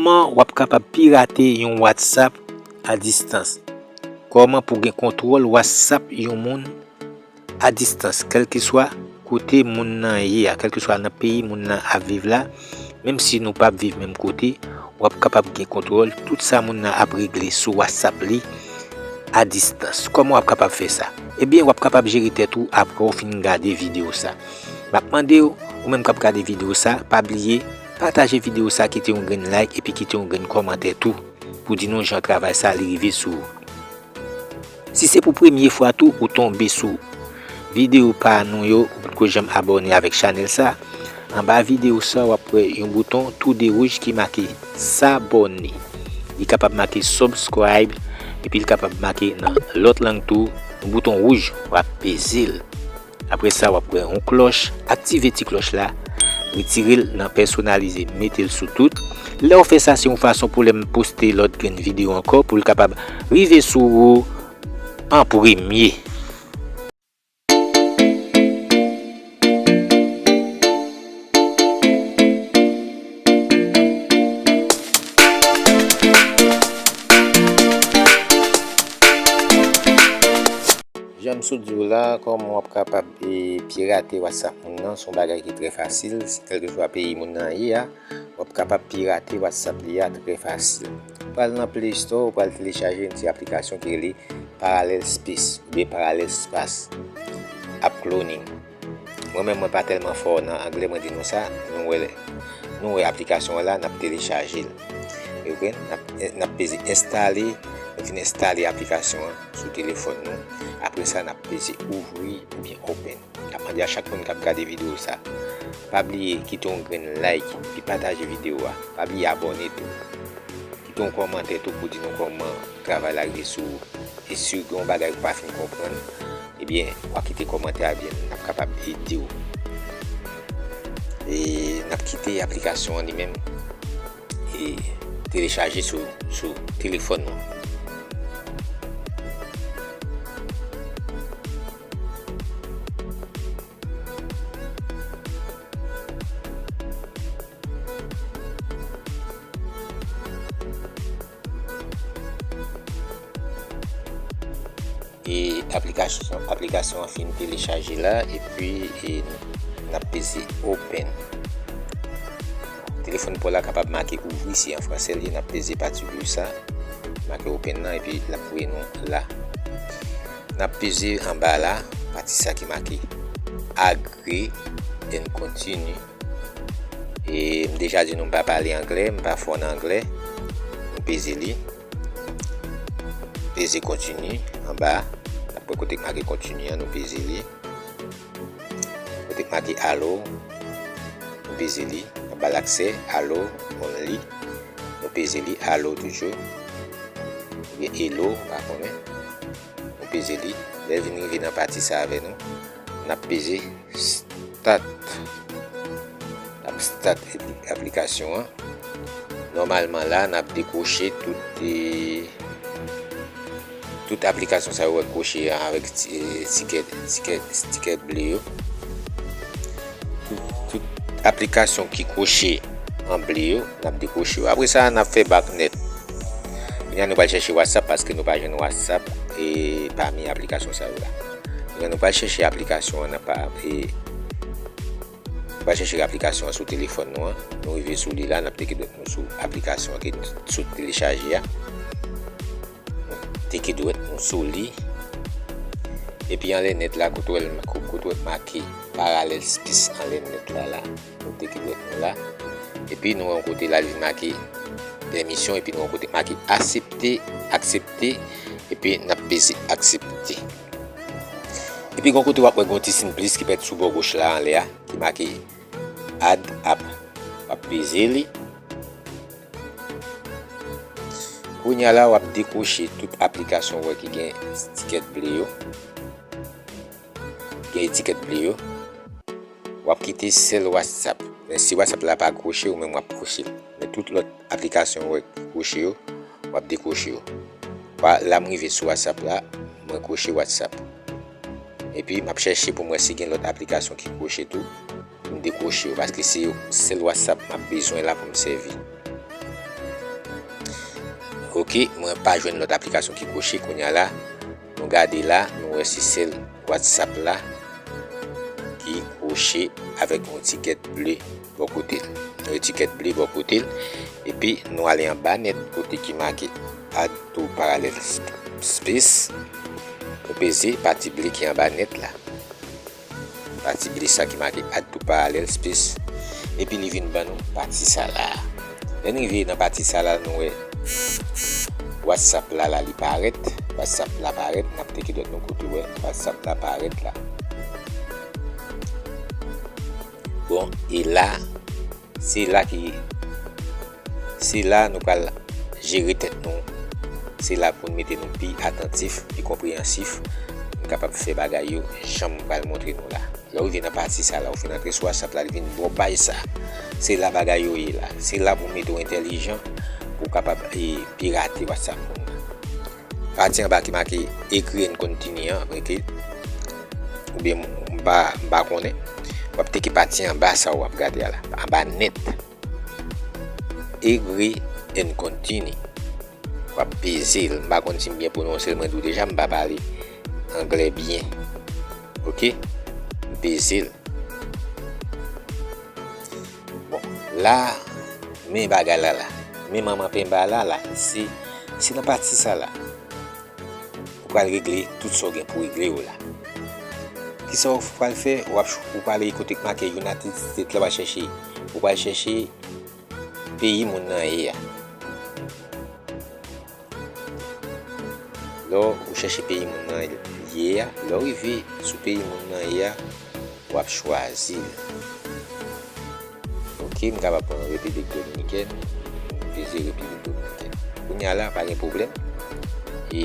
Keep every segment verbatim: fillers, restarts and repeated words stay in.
Kòman w ap kapab pirate yon WhatsApp a distans? Kòman pou gen kontwòl WhatsApp yon moun a distans, kèlkeswa kote moun nan ye a, kèlkeswa nan peyi moun nan ap viv la, menm si nou p ap viv menm kote, w ap kapab gen kontwòl tout sa moun nan ap regle sou WhatsApp li a distans. Kòman w ap kapab fè sa? Ebyen, w ap kapab jere tèt ou apre w fin gade videyo sa. M ap mande w, ou menm k ap gade videyo sa, pa bliye pataje videyo sa, kite yon grenn like epi kite yon grenn kòmantè tou pou di nou jan travay sa li rive sou ou. Si se pou premye fwa tou ou tonbe sou videyo pa nou yo, ou potko janm abòne avèk chanèl sa, anba videyo sa w ap wè yon bouton toude wouj ki make sabòne. Li kapab make subscribe, epi li kapab make nan lòt lang tou, yon bouton wouj, w ap peze l. Apre sa, w ap wè yon klòch, aktive ti klòch la, retire l nan pèsonalize, mete l sou tout. Lè w fè sa, se yon fason pou lè m poste lòt grenn videyo ankò, pou l kapab rive sou ou an premye. Jan m sot di w la, kòman w ap kapab, e, pirate WhatsApp moun nan, se yon bagay ki trè fasil, kèlkeswa peyi moun nan ye a, w ap kapab pirate WhatsApp li a trè fasil. Ou pral nan Play Store, ou pral telechaje yon ti aplikasyon ki rele Parallel Space oubyen Parallel Space App Cloning. Mwen menm, mwen pa tèlman fò nan anglè, mwen di nou sa, nou wè, nou wè aplikasyon an la, n ap telechaje l. Ok, n ap, n ap peze enstale, nou fin enstale aplikasyon an sou telefòn nou. Apre sa, n ap peze ouvri oubyen open. N ap mande a chak moun k ap gade videyo sa, pa bliye kite yon grenn like, epi pataje videyo a. Pa bliye abòne tou. Kite yon kòmantè tou pou di nou kòman travay la rive sou ou. E si w gen yon bagay ou pa fin konprann, ebyen, w a kite kòmantè a, ebyen, n ap kapab ede w. E n ap kite aplikasyon an li menm e telechaje sou, sou telefòn nou. E aplikasyon, aplikasyon an fin telechaje la, epi, e, n ap peze open. Telefòn pa w la kapab make ouvri, se an fransè l ye, n ap peze pati bleu sa, make open nan, epi l ap voye nou la. N ap peze anba la, pati sa ki make agree and continue. E m deja di nou m pa pale anglè, m pa fò nan anglè. Nou peze li. Peze continue anba. N ap wè kote k make continue an, nou peze li. Kote k make allow, nou peze li. Anba l'accès, allow only. Nou peze li, allow toujou. Oubyen hello, m pa konnen. Nou peze li. Lè l vin rive nan pati sa avè nou, n ap peze start. N ap start apli-, aplikasyon an. Nòmalman la, n ap dekwoche tout, e, tout aplikasyon sa yo wè kwoche an avèk ti-, e, tikè, tikè, tikè ble yo. Tout, tout aplikasyon ki kwoche an ble yo, n ap dekwoche yo. Apre sa, n ap fè back nèt. Kounye a, nou pral chèche WhatsApp paske nou pa jwenn WhatsApp, e, pami aplikasyon sa yo la. Kounye a, nou pral chèche aplikasyon an nan pa, e, nou pral chèche aplikasyon an sou telefòn nou an. Nou rive sou li la, n ap teke dwèt nou sou aplikasyon an ke nou sot telechaje a. Teke dwèt nou sou li. Epi anlè nèt la, kote w wè l, kote w wè make parallel space anlè nèt la la. Nou teke dwèt nou la. Epi nou wè yon kote la, li make pèmisyon, epi nou wè yon kote make aksepte, aksepte, epi n ap peze aksepte. Epi gon kote w ap wè gon ti siy plis ki parèt sou bò goch la anlè a, ki make add app. W ap peze li. Kounye a la, w ap dekwoche tout aplikasyon w wè ki gen etikèt ble yo. Gen etikèt ble yo. W ap kite sèl WhatsApp. Men si WhatsApp la pa kwoche, ou menm w ap kwoche l. Men tout lòt aplikasyon w wè ki kwoche yo, w ap dekwoche yo. Wa-, la m rive sou WhatsApp la, mwen kwoche WhatsApp. Epi m ap chèche pou m wè si gen lòt aplikasyon ki kwoche tou, pou m dekwoche yo, paske se yo, sèl WhatsApp m ap bezwen la pou m sèvi. Ok, mwen pa jwenn lòt aplikasyon ki kwoche kounye a la. Nou gade la, nou wè se sèl WhatsApp la ki kwoche avèk yon etikèt ble bò kote l. Yon etikèt ble bò kote l. Epi nou ale anba nèt kote ki make add to parallel space. Nou peze pati ble ki anba nèt la. Pati ble sa ki make add to parallel space. Epi li vin ban nou pati sa la. Lè n rive nan pati sa la, nou wè WhatsApp la, la li parèt. WhatsApp la parèt. N ap teke dwèt nou kote wè WhatsApp la parèt la. Bon, e la, se la ki, se la nou pral jere tèt nou. Se la pou n mete nou pi atantif, pi konpreyansif. Nou kapab fè bagay yo jan m pral montre nou la. Lè w rive nan pati sa la, ou fin antre sou WhatsApp la, li vin bò paj sa. Se la bagay yo ye la. Se la pou w mete w entèlijan, pou w kapab, e, pirate WhatsApp moun nan. Pati anba ki make agree and continue an, rete. Oubyen m, m pa, m pa konnen. W ap teke pati anba sa w ap gade a la. Anba nèt. Agree and continue. W ap peze l. M pa konn si m byen pwononse l, mwen di w deja, m pa pale anglè byen. Ok? M peze l. Bon, la, men bagay la la. Men manman penba la la. Se, se nan pati sa la. Ou pral regle tout sa w gen pou regle yo la. Kisa w pral fè? W ap, ou pral ale kote k make United States la, w al chèche, ou pral chèche peyi moun nan ye a. Lè w chèche peyi moun nan ye a, lè w rive sou peyi moun nan ye a, w ap chwazi l. Ok, m kapab pran Repiblik Dominikèn, m peze Repiblik Dominikèn. Kounye a la, pa gen pwoblèm. E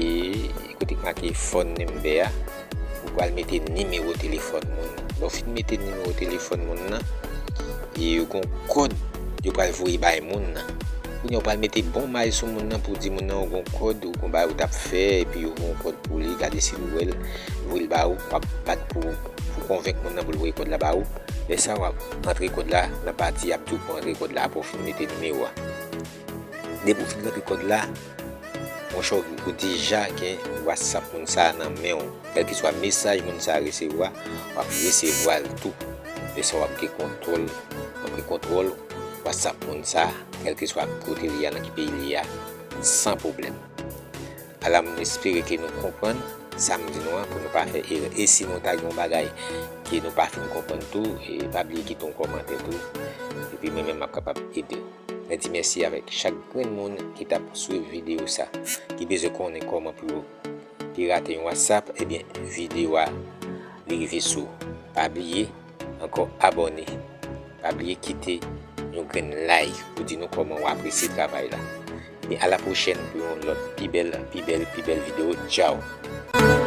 kote k make phone number a, ou pral mete nimewo telefòn moun nan. Lè w fin mete nimewo telefòn moun nan, e yo gen yon kòd yo pral voye bay moun nan. Kounye a, ou pral mete bon may sou moun nan pou di moun nan ou gen yon kòd, ou gen yon bagay ou t ap fè, epi yo gen yon kòd pou li, gade si l wè l, voye l ba ou, w ap bat pou, pou konvenk moun nan pou l voye kòd la ba ou. Lè sa a, w ap antre kòd la nan pati y ap di w pou antre kòd la apre w fin mete nimewo a. Depi w fin rantre kòd la, monchè, ou deja gen WhatsApp moun sa a nan men w. Kèlkeswa mesaj moun sa a resevwa, w ap resevwa l tou. Lè sa a, w ap gen kontwòl, w ap gen kontwòl WhatsApp moun sa a, kèlkeswa kote li ye a, nan ki peyi li ye a, san pwoblèm. Ala, m espere ke nou konprann sa m di nou an, pou nou pa fè erè. E si nou ta gen yon bagay ke nou pa fin konprann tou, e pa bliye kite yon kòmantè tou. Epi mwen menm, m ap kapab ede w. Mwen di mèsi avèk chak grenn moun ki t ap swiv videyo sa, ki bezwen konnen kòman pou yo pirate yon WhatsApp, ebyen, videyo a, li rive sou ou. Pa bliye, ankò abòne. Pa bliye kite yon grenn like pou di nou kòman w apresye travay la. Ebyen, a la pwochèn pou yon lòt pi bèl, pi bèl, pi bèl videyo. Tchaw!